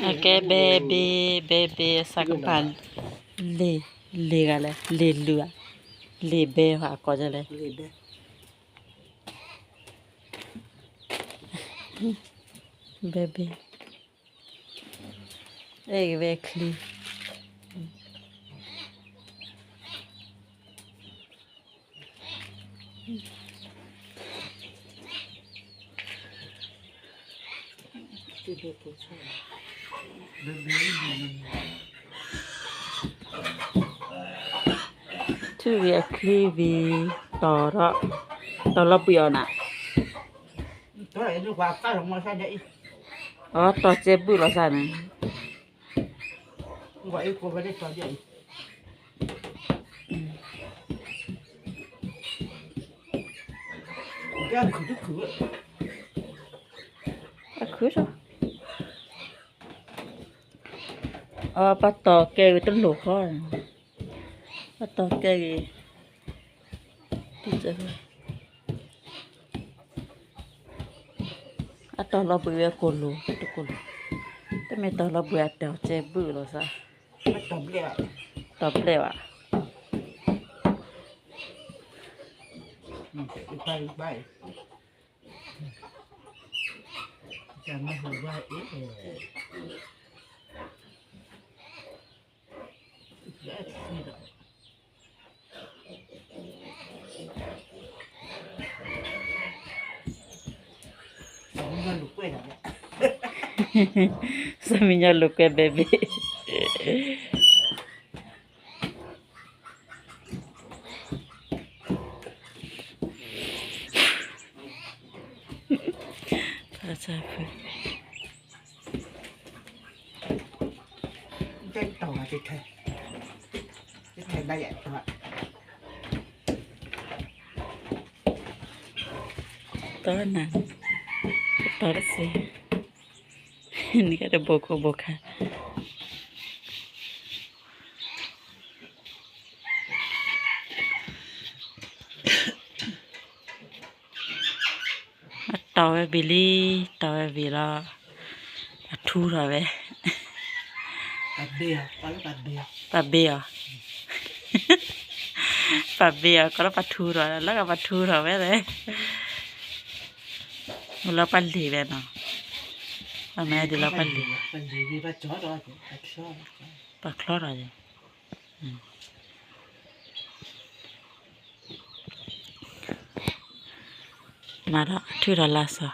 အကဲ baby baby စးကပၤ လ့ၤ လ့ၤဂၤလဲၣ် လ့ၤလုၢ်ဧါ လ့ၤဘဲဟီအကိးလဲၣ် baby အဲၣ်ဝဲချံ ထုးဝံၤအချံဝံၤ တီၤထီၣ် တီၤလီၤဘှံးအီၤနၤ အတီၤကဲဘုၣ်လီၤစၢ်န့ၣ် အခု အပတီၢ်ကဲဂ့ၤတလိၣ်ဃီ, ပတီၢ်ကဲဂ့ၤ, အတီၢ်လီၤဘှံးဝဲကိၣ်လိၤ, တကိၣ်လိၤ, တမ့ၢ်တီၢ်လီၤဘှံးအတီၢ်ကဲဘုၣ်လီၤသး, တီၢ်ဘျဲၣ်ဘၣ်. စီၤမံညီလိာ်ကွဲဘဲဘ့ၣ် တီနၤ, တီတစ့, နကတဘိခိၣ်ဘိခါ အတီၢ်ဝဲဘ့ၣ်လံ, တီၢ်ဝဲဘ့ၣ်လီၤ, ပထူထီၣ်ဝဲ, ပဘ့ၣ်အီၤ, ပဘ့ၣ်အီၤ ကလီၤပထူထီၣ်, လၢကပထူထီၣ်ဝဲလဲၣ်, လီၤပလ့ၤဝဲနီၤ, ပမ့ၢ်ဒ်လီၤပလ့ၤ, ပချီထီၣ်, မၤဒီးထုးထီၣ်လၢစီၤ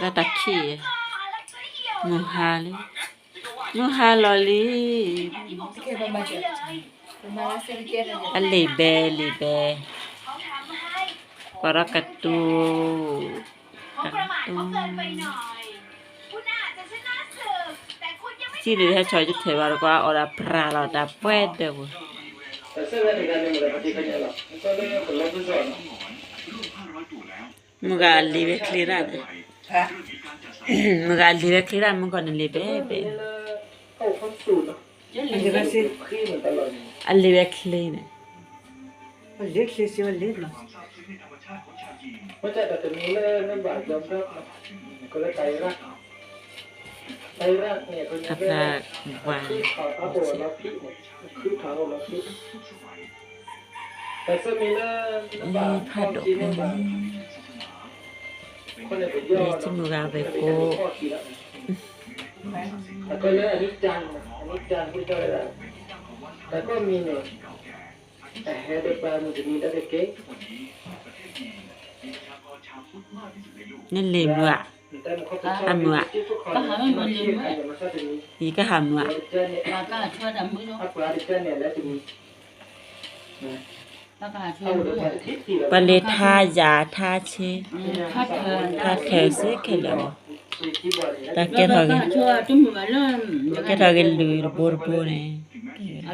တၢ်တၢ်ခံး, မုၢ်ဟါလံ, မုၢ်ဟါလီၤလံ, အလံာ်ဘဲ လံာ်ဘဲ, ပှၤဒီးကတူၢ်, ကတူၢ် စံးဒုးဟဲဆီၣ်ယထွဲဘၣ်တကွၢ် အီၣ်ဒၣ်ပြၤလီၤတၢ်ပှဲၤဒၢးပူၤ, မုၢ်ဂၤလံာ်ဝဲချ့တၢ်န့ၣ်, မုၢ်ဂၤလံာ်ဝဲချ့တၢ် မုၢ်ကီၢ်န့ၣ်လံာ်ဘဲဘဲ, အလံာ်ဝဲချ့န့ၣ်, အသးဝါ, ဖးဒိၣ်န့ၣ် လၢဆိကမိၣ်ဂၤဝဲကိး နလ့ၤမုာ်ဧါ, အမုာ်ဧါ, ယကဟးမုာ်ဧါ. ပှၤလ့ၤထါယၤထါဆ့, ထါထၢၣ်စ့ခဲလၢာ်, တၢ်ကဲထီၣ်က့ၤ, ကဲထီၣ်က့ၤလုာ်တဘိတဘိန့ၣ်, တ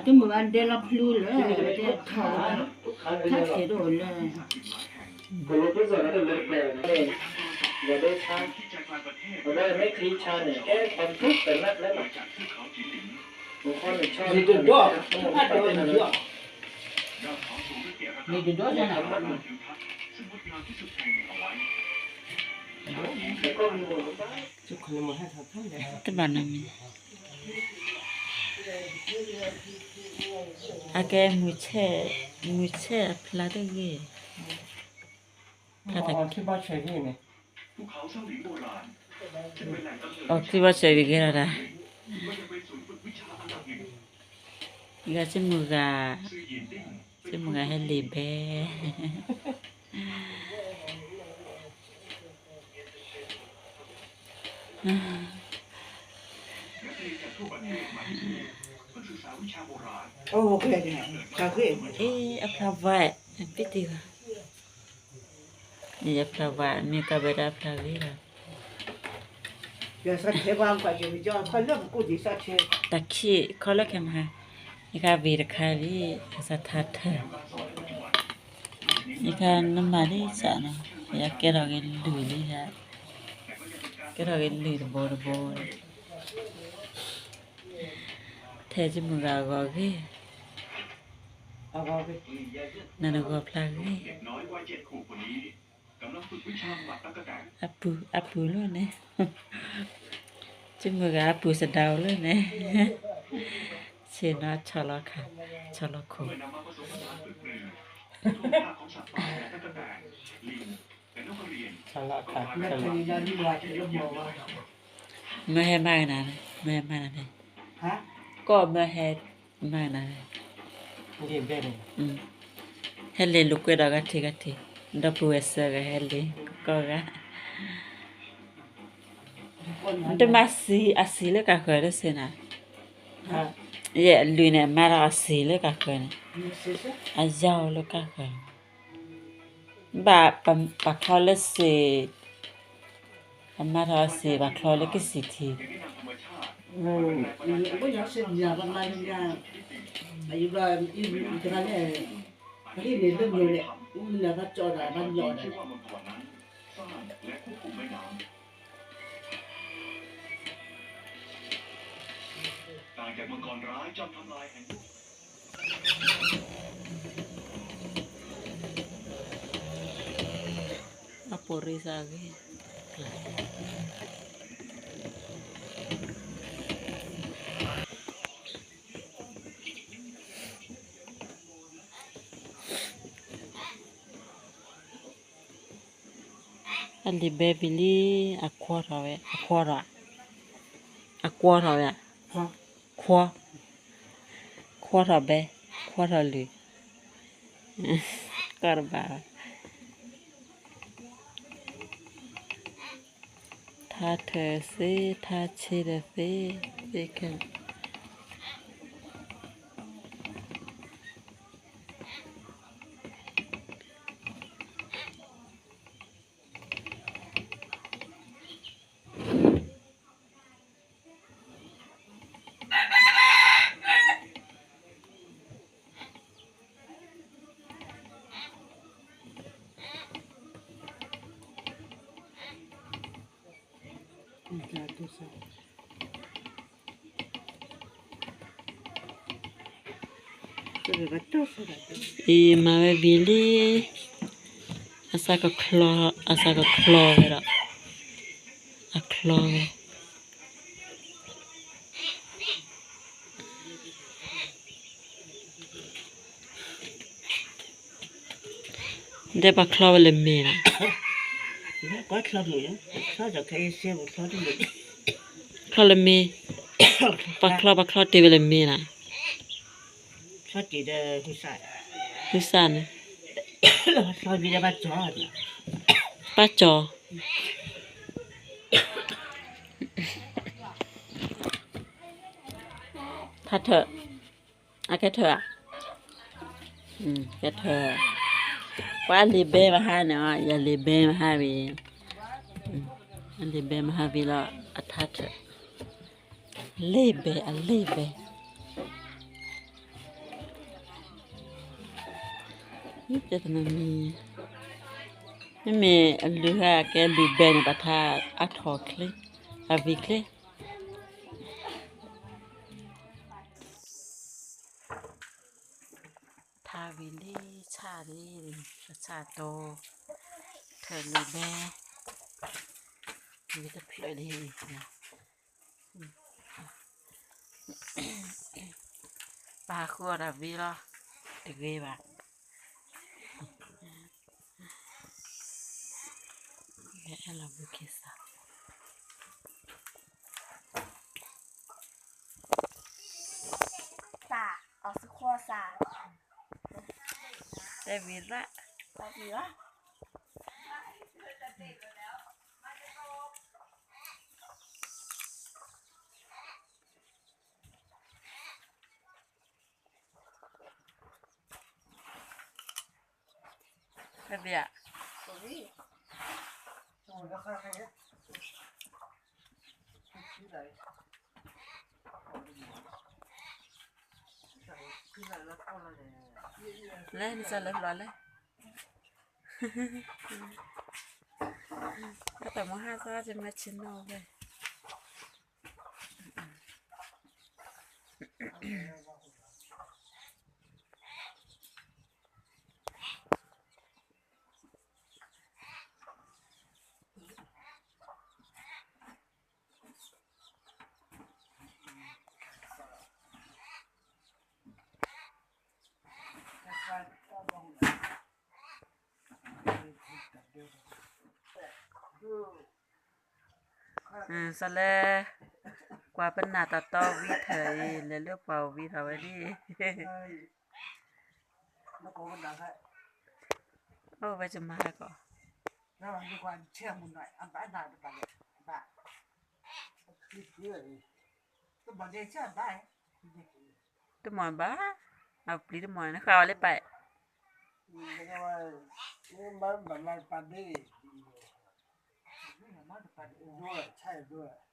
ဘၣ်နီတမံၤ, အကဲမုၢ်ဆဲး, မုၢ်ဆဲးအဖျါတဂ့ၤ, အီၣ်ခံဘီဆဲးဂ့ၤလီၤဒၣ်, ယဆိကမိၣ်ဂၤ, ဆိကမိၣ်ဂၤဟဲလ့ၤဘဲ အဖျါဝါ, ပ့တံၢ်ဘၣ်, အဖျါဝါ မ့ၢ်ကဘဲဒၣ်အဖျါဂ့ၤလီၤ, တၢ်ခံးခီလၢခဲမဟါ, ယခါဝံၤတခါလံ, အစးထါထၢၣ် ယခါနမၤဒ်စးနီၤ, ယကဲထီၣ်က့ၤလုာ်လံ, ကဲထီၣ်က့ၤလုာ်တဘိတဘိ, ထဲဆိကမိၣ်ဂၤအဂီၢ်ဂ့ၤ, နနဂီၢ်ဖျါဂ့ၤ, အပူၤ အပူၤလၢန့ၣ်, ဆိကမိၣ်ဂၤအပူၤစဒါဧိၤလၢန့ၣ်, ဆ့ၣ်နီၤဆီၣ်လီၤခါ, ဆီၣ်လီၤခိၣ် မ့ၢ်ဟဲမၤကနၤ, မ့ၢ်ဟဲမၤနၤန့ၣ်, ကီၢ်မ့ၢ်ဟဲမၤနၤန့ၣ်, ဟဲလ့ၤလိာ်ကွဲဒီးဂၤထံးဂၤထံး, ဒီပုၢ်ဝဲၢ်စၢဂၤဟဲလ့ၤ, ကီၢ်ဂၤ, တမၤစံးအစံးလၢကဃၢၤတစ့ၢ်နၤ, ယဲၢ်အလုၢ်န့ၣ် အမၤထီၣ်အစံးလၢကဃၢၤန့ၣ်, အယၢ်လၢကဃၢၤ ဘၣ်ပာ်ချီလၢစ့ၢ်, အမၤထီၣ်အစ့ၢ် ပာ်ချီလၢကစံးထံ, အပိာ်ရ့စၢ်ဂ့ၤ, အလံာ်ဘဲဘံၤလံ, အကွၢ်ထီၣ်ဝဲ, အကွၢ်ထီၣ်, အကွၢ်ထီၣ်ဝဲ, ခွါ, ခွါထီၣ်ဘဲ, ခွါထီၣ်လုၢ်, ကီၢ်တဘၣ်ဘၣ်. ထါထၢၣ်သ့, ထါဆ့ဒီးသ့, သ့ခဲလၢာ်. အံၤမၤဝဲဘံၤလံ, အစးကချီ, အစးကချီဝဲဒီး, အချီဝဲ ဒဲးပှၤချီဝဲလၢမဲာ်နီၤ, ကွၢ်ချီမုၢ်, ချီဒီးခဲအံၤစ့ပချီတမုၢ်, ချီလၢမ့ၢ်, ပှၤချီပှၤချီတ့ၢ်ဝဲလၢမ့ၢ်လီၤ, ချီတ့ၢ်ဒီး, ဟုစၢ်န့ၣ်, ချီဘံဒီးဘၣ်ကၠီ, ဘၣ်ကၠီ ထါထၢၣ်, အကဲထၢၣ်ဧါ, ကဲထၢၣ်, ပှၤလ့ၤဘဲမဟါန့ၣ်, ယလ့ၤဘဲမဟါဝံၤ, အလ့ၤဘဲမဟါဝံၤလီၤ, အထါထၢၣ်, လ့ၤဘဲအလ့ၤဘဲ, မ့မ့ၢ်အလုၢ်ဟါကဲလုၢ်ဘဲန့ၣ် ပှၤထါအထီၣ်ချ့, အဝံၤချ့ ထါဝံၤလံဆၣ်လံ, ပဆၣ်တိ, ထၢၣ်လံဘဲ, ဝံၤတဖျၢၣ်လံ, ပဟးဃုအီၣ်တၢ်ဝံၤလီၤ, တဂ့ၤဘၣ်, အဲၣ်လီၤဘုခ့စး သၣ်, အီၣ်ဆူခွီသၣ်, တဲဝံၤသၣ်, တဲဝံၤလီၤ. လဲၤနစၢ်လၢဖျီလဲၣ်, တၢ်မုၢ်ဟါသီကမၤဆ့ၣ်နီၤဝဲ စီၤလဲ, ကွၢ်ပနၢ်တၢ်တီဝံထၢၣ်အံၤ လဲၤလၢပှၤဝံထီၣ်ဝဲဒၣ်, အိၣ်ဝဲကမၤဟဲကီး, တမီၢ်ဘၣ်, အပျံၤတမီၢ်န့ၣ် ဃၣ်အီၤလၢပၢ်, ထၢၣ်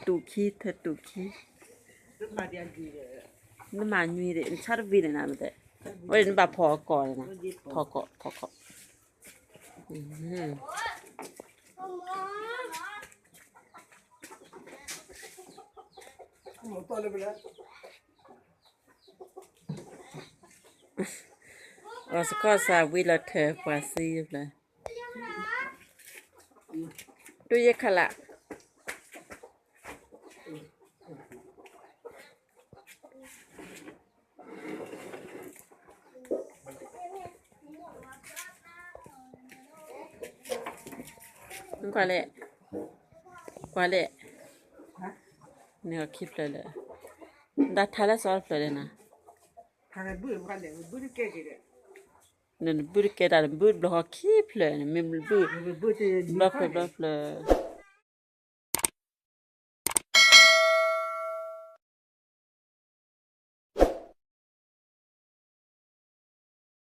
တူာ်ခံ ထၢၣ်တူာ်ခံ, နမၤနွံဒံး နဆါတဝံၤန့ၣ်နၤ, ဝဲဒၣ်နဘၣ်ဖီၣ်အကီၢ်န့ၣ်နၤ, ဖီၣ်ကီၢ် ဖီၣ်ကီၢ်, အီၣ်စခီၣ်စးဝံလီၤထၢၣ်ပှၤစံဖျၢၣ်, တူၢ်ယဲၢ်ခါလး, ကွၢ်လဲၣ်, ကွၢ်လဲၣ်, န့ၣ်အီၤခံဖျၢၣ်လၢ, ဒၣ်ထါလၢစီဖျၢၣ်လၢနၤ, နဘုၣ်တကဲတၢ် နဘုၣ်တဘျီဃီခံဖျၢၣ်န့ၣ် မ့ၢ်ဘုၣ်, ဘျီဖျၢၣ်ဘျီဖျၢၣ်